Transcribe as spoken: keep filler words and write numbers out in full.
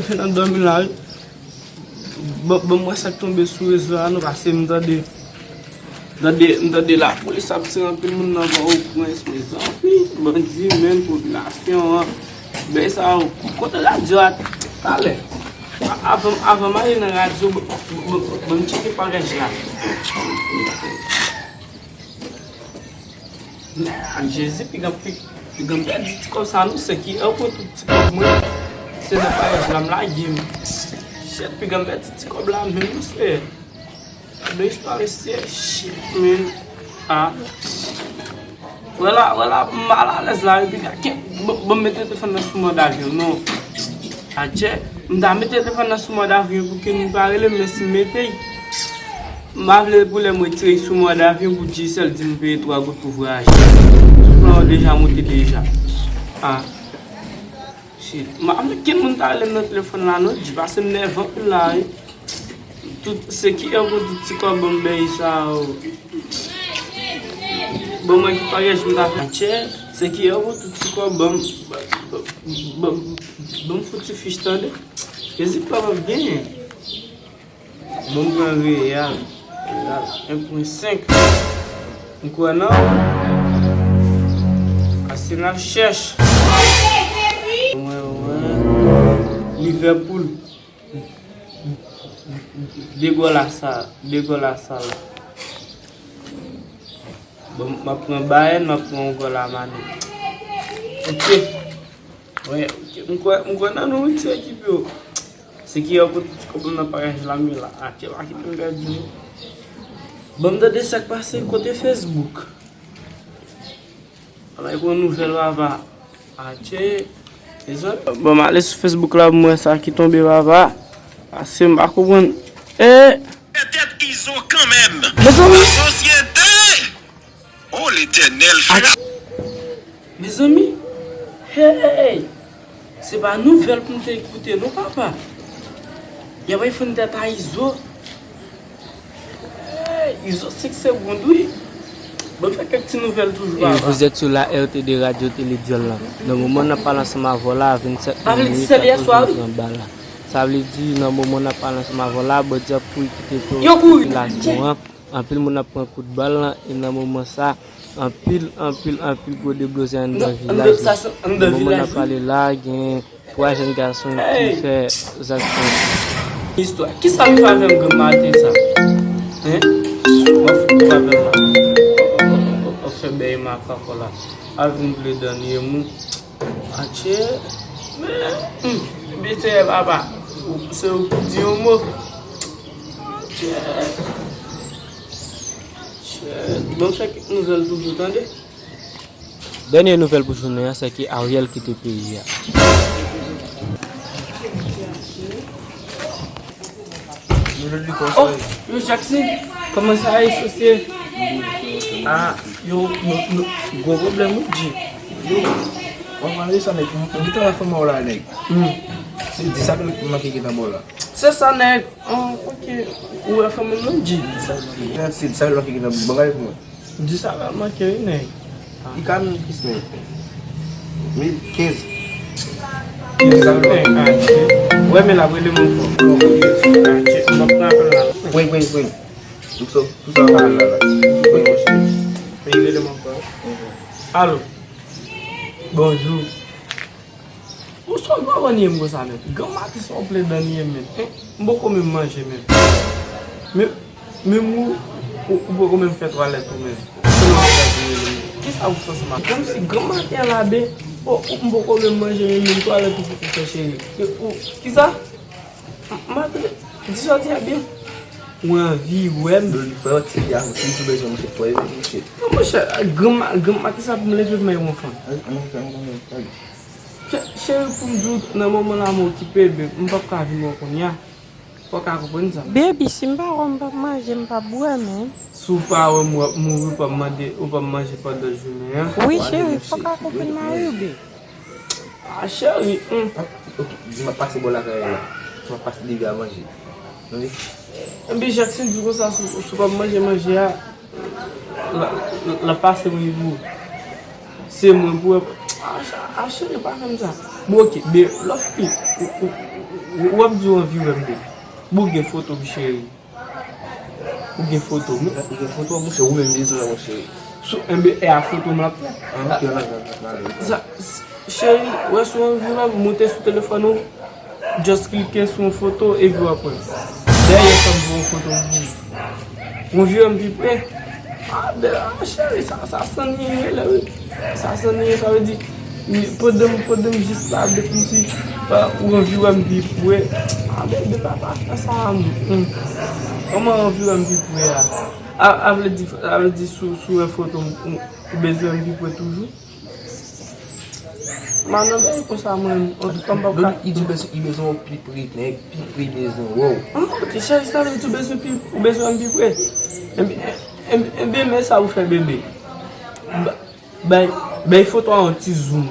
Fènandò vin la, wi. Ban, ban m wè sa k tonbe sou rezo a, non, paske m tande, tande, m tande lapolis ap tire anpil moun nan Pòtoprens, mezanmi, bandi, menm popilasyon an. Bèy sa yo, kote radyo a, talè. A-, avan, avan m ale nan radyo, ban, ban, ban m tcheke parèj la. Men, Jezi, piga, pi-, piga m pèdi ti kòb sa, non, se ki an pran tout ti kòb mwen, se nan parèj la m lage m. Shit, piga m pèdi ti kòb la, menm, non, se. Gade istwa mesye, shit, man. Ah. Wè la, wè la, m mal alèz la, epi gade, ban, ban m mete telefòn nan sou mòd avyon, non. Atchè, m ta mete telefòn nan sou mòd avyon pou ke nou pa rele m, men si m mete, m pa vle pou lè m retire sou mòd avyon pou Digicel di m peye twa goud pou vwayaje. Tout plan yo deja monte deja. Ah. Shit. M pa konn ki moun ta rele m nan telefòn la, non, G, paske m nève anpil la, wi. Tout, se ki an pou tout ti kòb ban m bèy sa yo. Bon, mwen ki parèj m ta fè chè, se ki an pou tout ti kòb ban m, ban m, ban m, ban m fouti fich tande. Jezi papa genyen. Bon, m pran Real, Real en pwen senk. M kwè nan Arsenal chèch. Mwen wè Liverpool. De gòl a sa, de gòl a sa la. Bon, m ap pran Bayern, m ap pran yon gòl a Mané. Ok. Wi, ok. M kwè, m kwè nan nou, wi, ti ekip yo. Se ki yo pou ti kòb nan parèj la, men la. Atchè, pa kite m pèdi. Bon, m tande sa k pase kote Facebook. Ala yon nouvèl papa. Atchè. Bon, m ale sou Facebook la pou m wè sa ki tonbe papa. Paske m pa konprann. E! Tèt Izo kanmenm. Mezanmi. Sosyete! O Letènèl, fè. Mezanmi, hey! Se pa nouvèl pou m te koute non, papa. Y ap fè tèt a Izo. Hey, Izo senk segond, wi. Bon, fè kèk ti nouvèl toujou, papa. Et vous êtes sur la R T D Radio Télé Diol la. Nan moman n ap pale ansanm avè w la, vennsèt minit, katòz moun pran bal la. Sa vle di, nan moman n ap pale ansanm avè w la, bandi ap kouri kite popilasyon an. Anpil moun ap pran kout bal lan, e nan moman sa, anpil, anpil, anpil gwo deblozay anndan vilaj la. Nan moman n ap pale la, gen twa jèn gason ki fè zak sa. Istwa. Kisa nou fè avè m granm maten sa? Hen? W ap fout m apèl la. W ap fè bèy makak la. Al vin ple dan nou ye moun. Atchè. Men, hmm, bitè papa. Se ou ki di yon mo. Atchè. Atchè. Bon, fè kèk nouvèl toujou, tande. Dènye nouvèl pou jounen an, se ke Ariel kite peyi a. Oh, yo Jackson, kòman sa ye, sosye? Ah, yo, yo, yo, gwo pwoblèm, wi, G. Yo, w ap pale sa, nèg, m, m gentan wè fanm an w la, nèg. Hmm. Se di sa ke m manke gentan ba w la. Se sa, nèg. Oh, ok. Ou wè fanm nan, G? Di sa l manke. Se di sa l manke gentan ba w la pou mwen. Di sa l manke, wi, nèg. Li ka menm plis, men. Mil kenz. Kenz, ah, shit. Wè, men l ap rele m ankò. Ah, shit, m ap pran apèl la. Pran, pran, pran. Pou sa, pou sa w ap pale la, la. Pran, pran. Li rele m ankò. Alo. Bonjou. Ou sot bò bò niye m konsa menm. Granm maten sa w ple dan niye m menm. Hen, m poko menm manje menm. Men, menm ou, ou, ou poko menm fè twalèt ou menm. Kisa ou fè ansanm ak kòmsi granm maten an la ben, o, ou, m poko menm manje menm, menm twalèt ou poko fè cheri. E, ou, kisa? M, maten, di sa w di a byen. Ou anvi wè m? Frè, ti fi a, si w bezwen mouche, fò e mouche. Non, monchè, granm, granm maten sa pou m leve pou m al wè yon fanm. An, an, an, an, an. Chè-, cheri, pou m di w, nan moman la, m okipe, babe, m p ap ka vin wè w kounye a. Fò w ka konprann sa. Baby, si m pa wè w, m p ap manje, m p ap bwè, menm. Si w pa wè m, w ap mouri, w p ap mande, w p ap manje pandan jounen an. Wi, cheri, fò w ka konprann mari w, babe. Ah, cheri, hmm. Ok, di m ap pase bò lakay la. Di m ap pase depi a manje. Wi. Ebyen, Jackson di konsa, si, si w p ap manje manje a, L ap, l ap pase mwen pou ou. Se mwen pou wè. A, a, cheri, pa fè m sa. Bon, ok, men lòt fi, ou, ou, Ou ap di w anvi wè m, baby. Bon, gen foto m, cheri. Ou gen foto m? Ou gen foto, monchè, ou menm bezwen, monchè. Sou, enben, e a foto m l ap pran. Ah, ok, ann ale, ann ale. Sa, s- cheri, wè si w anvi wè m, moute sou telefòn ou, just klike sou yon foto epi w ap wè m. Dèyè sa m voye yon foto pou ou. Ou anvi wè m pi pre? Ah, bèl, ah, cheri, sa, sa san anyen rele, wi. Sa san anyen, sa vle di, pandan m, pandan m jis la, depi si, ah, ou anvi wè m pi pre. Ah, bèl, bèl, pa, pa fè sa, m, m. Kòman anvi wè m pi pre a? A, a vle di, a vle di sou, sou yon foto, m, m, ou bezwen m pi pre toujou? M a nan bagay konsa, mwen, antouka, m p ap ka. Li di bezwen, li bezwen w pi pre, nèg, pi pre bezwen wè w. Ah, ok, cheri, sa vle di ou bezwen pi, ou bezwen m pi pre. Enben, enben, enben, men sa ou fè, bebe. Ba- Bay, bay foto a yon ti zoom.